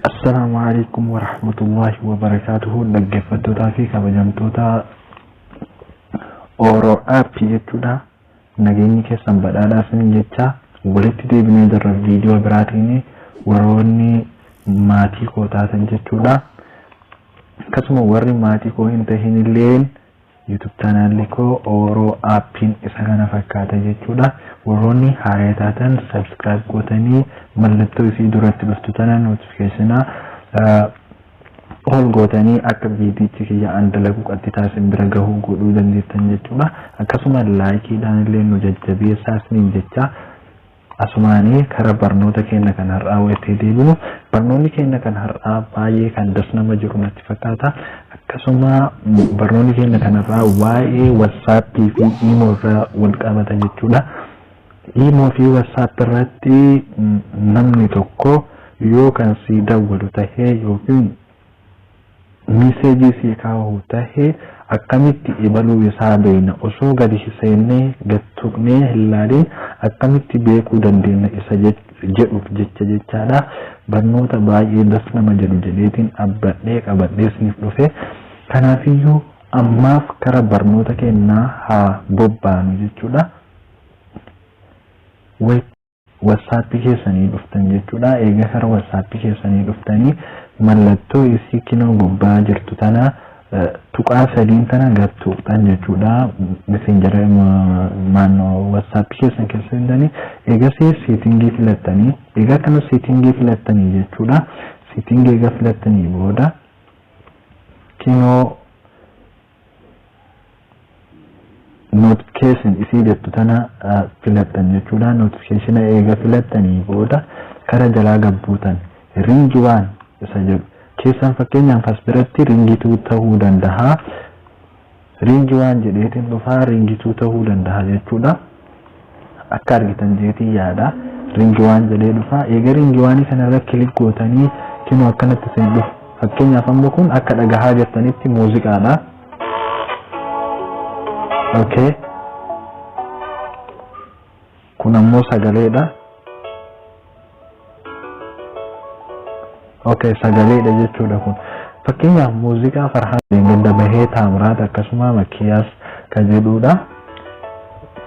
Assalaamu alaikum warahmatullahi wabarakaatuhu. Dhaggeeffattootaa fi kabajamtoota Oro App jechuudha. Nageenyi keessan badhaadhaa isiniin jecha, walitti deebinee jirra viidiyoo biraatiin. Warroonni maatii koo taatan jechuudha. Akkasuma warri maatii koo hin tahin illeen, YouTube chaanaalli koo Oro Appiin isa kana fakkaata jechuudha. Warroonni haaraa taatan subscribe gootanii mallattoo isii duratti dhuftu tana notification all gootanii akka viidiyichi kiyya an dalagu qaxxitaa isin bira gahuu godhuu dandeettan jechuudha. Akkasuma likeiidhaan illee nu jajjabeessaa isiniin jecha, asumaanii kara barnoota keenya kan har'aa wayitee deebinu. Barnoonni keenya kan har'aa baay'ee kan das nama jiru natti fakkaata. Akkasuma barnoonni keenya kan har'aa waa'ee WhatsAppii fi Imo irraa wal qabata jechuudha. Imo fi WhatsApp irratti namni tokko yoo kan sii dawwalu tahee yookiin message sii kaa'u tahee, akkamitti ibaluu isaa beekna, osoo gadi seennee gad tuqnee hin laalin akkamitti beekuu dandeenya isa jedhuuf jecha jechaadha. Barnoota baay'ee das nama jedhu jedheetiin abbadhee qabadhee isiniif dhufe. Kanaafiyyuu ammaaf kara barnoota keenyaa haa bobbaanu jechuudha. WhatsAppii keessanii dhuftan jechuudha. Egaa kara WhatsAppii keessanii dhuftanii mallattoo isii kinoo gubbaa jirtu tana, tuqaa sadiin tana gad tuqxan jechuudha. Messenger maannoo WhatsAppii keessan keessa seentanii, eegasii setting filattanii, egaa kana setting filattanii jechuudha. Setting egaa filattanii booda kinoo notification isii jettu tana filattan jechuudha. Notification eega filattanii booda kara jalaa gabbuutan, ring one isa jedhu keessan. Fakkeenyaaf as biratti ring two ta'uu danda'a. Ring one jedheetiin dhufaa, ring two ta'uu danda'a jechuudha. Akka argitan jeetii yaada. Ring one jedhee dhufaa. Eega ring one kanarra click gootanii, kinoo akkanatti isin dhufu. Fakkeenyaaf ammoo kun akka dhagahaa jirtanitti muuziqaadha. Okay. Kun ammoo sagaleedha. Okay, sagaleedha jechuudha kun. Fakkeenyaaf muuziqaa Farhaan gadda bahee, Taamiraat, akkasuma Makkiyaas kan jedhudha.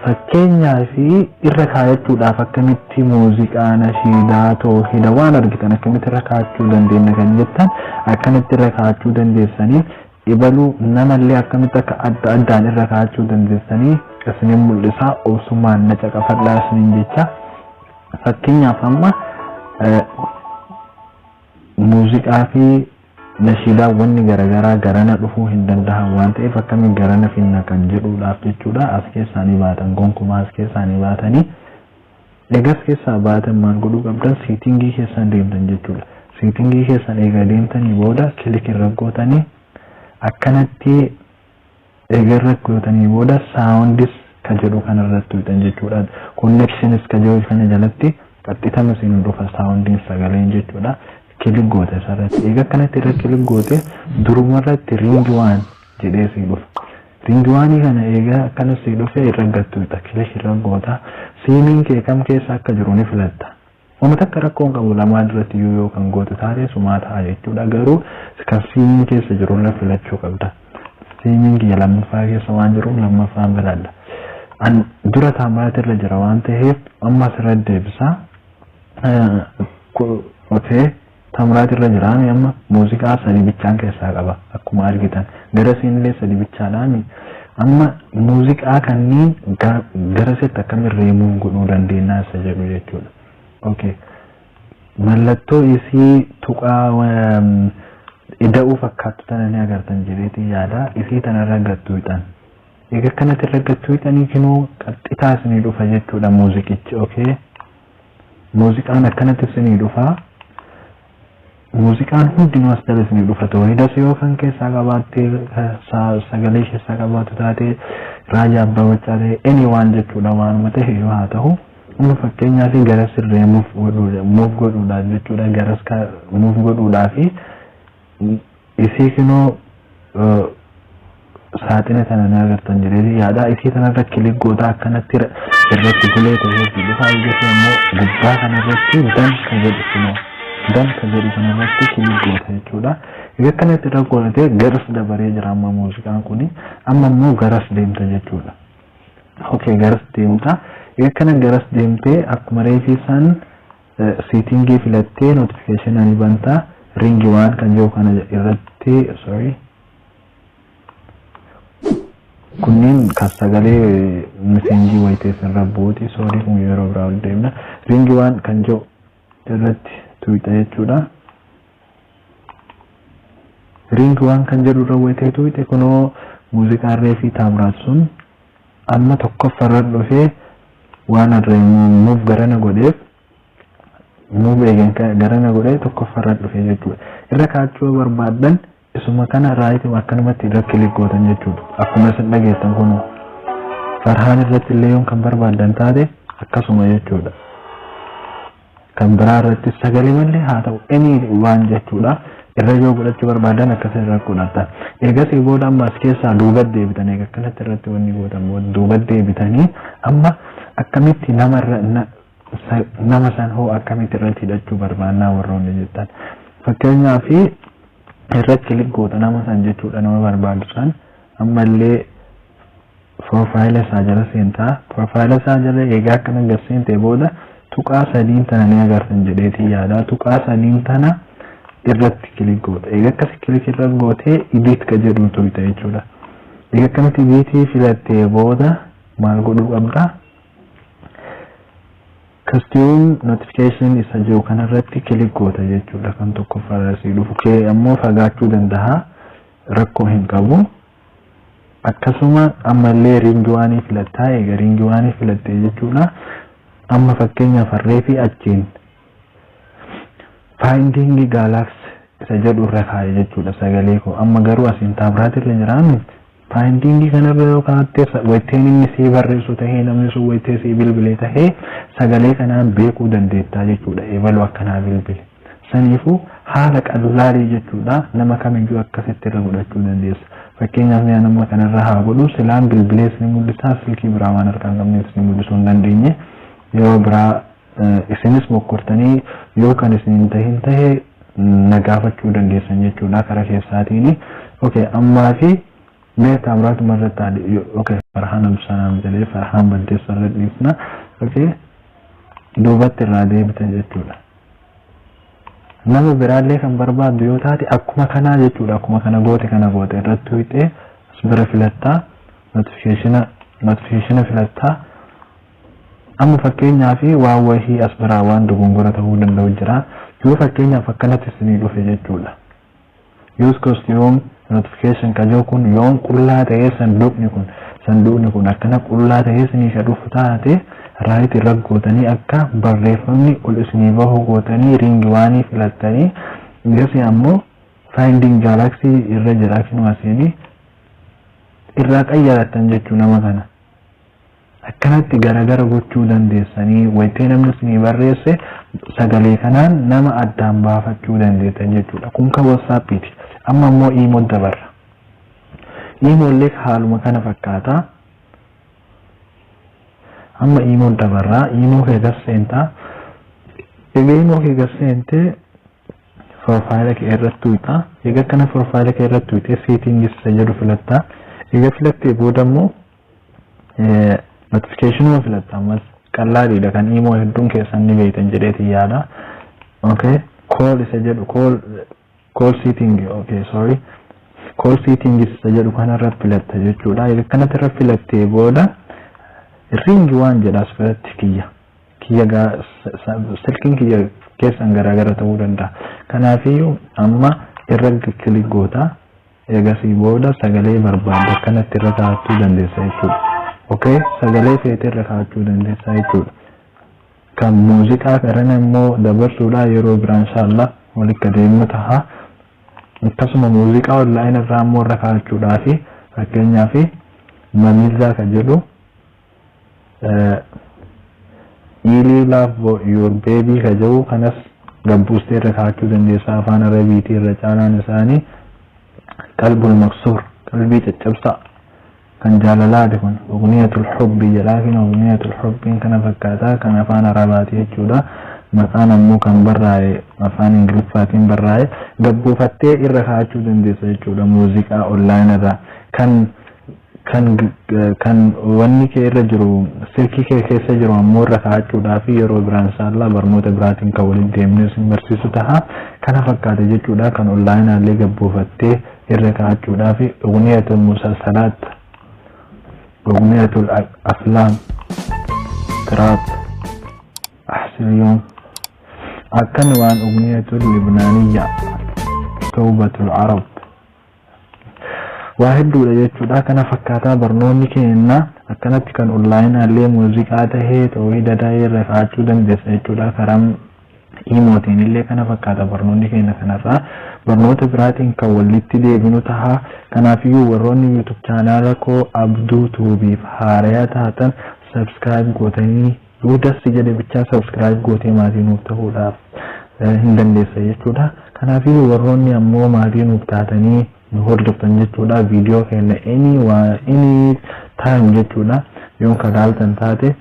Fakkeenyaa fi irra kaayachuudhaaf akkamitti muuziqaa, nashiidaa, toohida, waan argitan akkamitti irra kaayachuu dandeenya kan jettan, akkanatti irra kaayachuu dandeessanii. Ibaluu namallee akkamitti akka adda addaan irra kaayachuu dandeessanii isinin mul'isaa, obsumaan na caqafadhaa isinin jecha. Fakkeenyaaf amma muuziqaa fi nashiidaa wanni garaagaraa garana dhufuu hin danda'an waan ta'eef, akkamiin garana finna kan jedhuudhaaf jechuudha. As keessaanii baatan, gonkumaa as keessaanii baatanii, egas keessaa baatan maal godhuu qabdan? Setting keessan deemtan jechuudha. Setting keessan eega deemtanii booda click irra gootanii, akkanatti eega irra gootanii booda sounds ka jedhu kanarratti tuqxan jechuudha. Connections ka jedhu kana jalatti qaxxitama isin dhufa soundiin, sagaleen jechuudha. Click goote isarratti. Eega akkanatti irra click goote, durumarratti ring one jedhee sii dhufa. Ring one kana eega akkana sii dhufe irra gattuudha. Click irra goota. Siimiin kee kam keessa akka jiru ni filatta. Wanta takka rakkoo hin qabu, lamaan irratti iyyuu yoo kan gootu taate sumaa ta'a jechuudha. Garuu kan siimiin keessa jiru irra filachuu qabda. Siimiin kiyya lammaffaa keessa waan jiruuf lammaffaan filadha. An dura Taamiraat irra jira waan ta'eef amma asirra deebisa. Okay. Taamiraat irra jira. Amma muuziqaa sadi bichaan keessaa qaba akkuma argitan. Gara siinillee sadi bichaadhaani. Amma muuziqaa kanneen gara sitti akkamiin reemuu godhuu dandeenya isa jedhu jechuudha. Okay. Mallattoo isii tuqaa ida'uu fakkaattu tana ni agartan jedheetiin yaada. Isii tanarra gattuudhaan. Egaa akkanatti irra gattuudhanii kinoo qaxxitaa isinii dhufa jechuudha muuziqichi. Okay. Muuziqaan akkanatti isinii dhufa. Muuziqaan hundinuu as jala isinii dhufa. Toohidas yoo kan keessaa qabaatte, sagalee keessaa qabaatu taate, Raayyaa Abbaa Maccaa ta'e, any waan jechuudha, waanuma ta'e yoo haa ta'u. Amma fakkeenyaaf gara sirree move godhuudhaaf jechuudha, garas move godhuudhaaf isii kinoo Saaxina tana ni agartan jedhee yaada. Isii tanarra click goota, akkanatti irratti bulee ta'ee dhufa. Eegasii ammoo gubbaa kanarratti done kan jedhu, kunoo done kan jedhu kanarratti click goota jechuudha. Egaa akkanatti irra godhatee garas dabaree jira amma muuziqaan kuni. Amma immoo garas deemta jechuudha. Okay, garas deemta. Egaa akkana garas deemtee akkuma reefii isaan setting filattee notification ni bantaa, ring one kan jiru kana irratti. Sorry, kunneen kan sagalee message wayitee irra buuti. Sorry, kun yeroo biraa ol deemna. Ring one kan jiru irratti tuqxa jechuudha. Ring one kan jedhu irra wayitee tuqxe, kunoo muuziqaan reefii Taamiraat sun amma tokkoffarra dhufee, waan irra move garana godheef, move eegan garana godhee tokkoffarra dhufee jechuudha. Irra kaachuu barbaaddan isuma kana right akkanumatti irra click gootan jechuudha. Akkuma isin dhageessan kun Farhaan irratti illee yoon kan barbaaddan taate akkasuma jechuudha. Kan biraa irratti sagalee malee haa ta'u, inni waan jechuudha. Irra yoo godhachuu barbaadan akkas irra godhatan. Ergasii booda amma as keessaa duuba deebitan. Egaa akkanatti irratti wanni gootan booda duuba deebitanii amma akkamitti nama nama san hoo akkamitti irratti hidhachuu barbaannaa warroonni jettan. Fakkeenyaaf irratti click goota nama san jechuudha, nama barbaadu san. Ammallee profile isaa jala seentaa. Profile isaa jala egaa akkana gad seentee booda tuqaa sadiin tana ni agartan jedheetii yaada. Tuqaa sadiin tana irratti click goota. Egaa akkas click irra gootee edit ka jedhu tuqxa jechuudha. Egaa akkanatti edit filattee booda maal godhuu qabdaa? Custom notification isa jiru kanarratti click goota jechuudha. Kan tokkoffaa sii dhufu kee ammoo fagaachuu danda'a, rakkoo hin qabu. Akkasuma ammallee ring one filattaa. Egaa ring one filattee jechuudha. Amma fakkeenyaaf harree fi achiin Finding Galaxy isa jedhu irra kaa'e jechuudha sagalee koo. Amma garuu asiin Taamiraat irra jiraannu, Finding kanarra yoo kaa'atte, wayitteen inni sii barreessu tahee, namni sun wayitee sii bilbile tahee, sagalee kanaan beekuu dandeettaa jechuudha. Ebaluu akkanaa bilbile. Saniifuu haala qal'aalii jechuudha, nama kamiyyuu akkasitti irra godhachuu dandeessa. Fakkeenyaaf mi'a nama kanarra haa godhu. Silaan bilbilee isin mul'isaa, silkii biraa waan harkaan qabneef isin mul'isuu hin dandeenye. Yeroo biraa isinis mokkortanii yoo kan isin hin tahin tahe na gaafachuu dandeessan jechuudha karaa keessaatiin. Okay, ammaa fi mee Taamiraatuma irratti. Okay, Farhaan Absanaam jedhee Farhaan Baddeessa irra dhiisna. Okay, duubatti irraa deebitan jechuudha. Nama biraallee kan barbaaddu yoo taate akkuma kanaa jechuudha. Akkuma kana goote, kana goote irratti tuqxee as bira filattaa, notification filattaa. Amma fakkeenyaaf waan wahii as biraa waan dogongora ta'uu danda'u jira. Yoo fakkeenyaaf akkanatti isinii dhufe jechuudha. Use custom notification kajoo kun yoon qullaa ta'ee, sanduuqni kun akkana qullaa ta'ee isinii ka dhufu taate, right irra gootanii akka barreeffamni ol isinii bahu gootanii ring one filattanii, gasi ammoo Finding Galaxy irra jira, kinuma asiinii irraa qayyarattan jechuu. Nama kana akkanatti garagara gochuu dandeessanii, wayitee namni isinii barreesse sagalee kanaan nama addaan baafachuu dandeessan jechuudha. Kun kan WhatsAppiiti. Amma immoo Imo dabarra. Imollee haaluma kana fakkaata. Amma Imo dabarraa. Imo kee seentaa. Egaa Imo kee seentee profile kee irratti tuqxa. Egaa kana profile kee irratti tuqxee settings isa jedhu filattaa. Egaa filattee booda immoo notificationuma filatta. Ammas qallaadhiidha, kan Imo hedduun keessan ni beektan jedheetiin yaada. Okay, call isa jedhu, call setting, okay, sorry, call setting isa jedhu kanarra filatta jechuudha. Egaa kanatti irra filattee booda ring one jedha as biratti. Kiyya silkiin kiyya keessan garaagara ta'uu danda'a. Kanaafiyyuu amma irra click goota. Eegasii booda sagalee barbaadde akkanatti irra kaa'achuu dandeessa jechuudha. Okay, sagalee feete irra kaa'achuu dandeessa jechuudha. Kan muuziqaa karana immoo dabarsuudha yeroo biraa inshaallah walitti adeemu ta'a. Akkasuma muuziqaa online irraa immoo irra kaa'achuudhaa fi fakkeenyaaf Mamizaa kan jedhu, Ili Love Your Baby ka jedhu kanas gabbuustee irra kaa'achuu dandeessa. Afaan Arabiitii irra caalaan isaanii Qalbul Maksuur, qalbii caccabsaa. Kan jaalalaati kun Ugniyatul Hubbi jedhaa. Kun Ugniyatul Hubbiin kana fakkaataa kan afaan Arabaati jechuudha. Maqaan ammoo kan barraa'e afaan Ingiliffaatiin barraa'e, gabbuufattee irra kaa'achuu dandeessa jechuudha. Muuziqaa online irraa kan wanni kee irra jiru, silkii kee keessa jiru ammoo irra kaa'achuudhaaf yeroo biraan inshaallah barnoota biraatiin kan waliin deemnee isin barsiisu taha. Kana fakkaata jechuudha. Kan online illee gabbuufattee irra kaa'achuudhaaf, Ugniyatul Musalsalaat, Ugniyatul Aflaam, Trap, Ahsin Yoom, akkan waan Ugniyatul Libnaaniyya, Tawbatul Arab, waa hedduudha jechuudha. Kana fakkaataa barnoonni keenya akkanatti kan online illee muuziqaa tahee, tawhiida tahee irra kaa'achuu dandeessa jechuudha. Karaa imootiin illee kana fakkaata barnoonni keenya. Kanarraa barnoota biraatiin kan walitti deebinu taha. Kanaafiyyuu warroonni YouTube channel koo Abduu Tuubiif haaraya taatan subscribe gootanii, yoo dassi jedhe bichaa subscribe gootee maatii nuuf ta'uudhaaf hin dandeessa jechuudha. Kanaafiyyuu warroonni ammoo maatii nuuf taatanii nu hordoftan jechuudha, viidiyoo keenya any time jechuudha yoon ka laaltan taate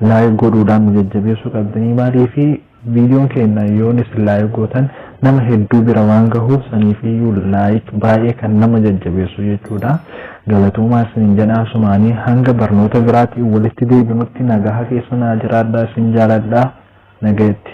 like godhuudhaan nu jajjabeessuu qabdanii. Maaliifi viidiyoon keenya yoon isin like gootan nama hedduu bira waan gahuuf, saniifiyyuu like baay'ee kan nama jajjabeessu jechuudha. Galatoomaa isin jedhaa. Sumaanii hanga barnoota biraatiin walitti deebinutti nagaha keessa naa jiraadhaa. Isin jaaladhaa, nagayetti.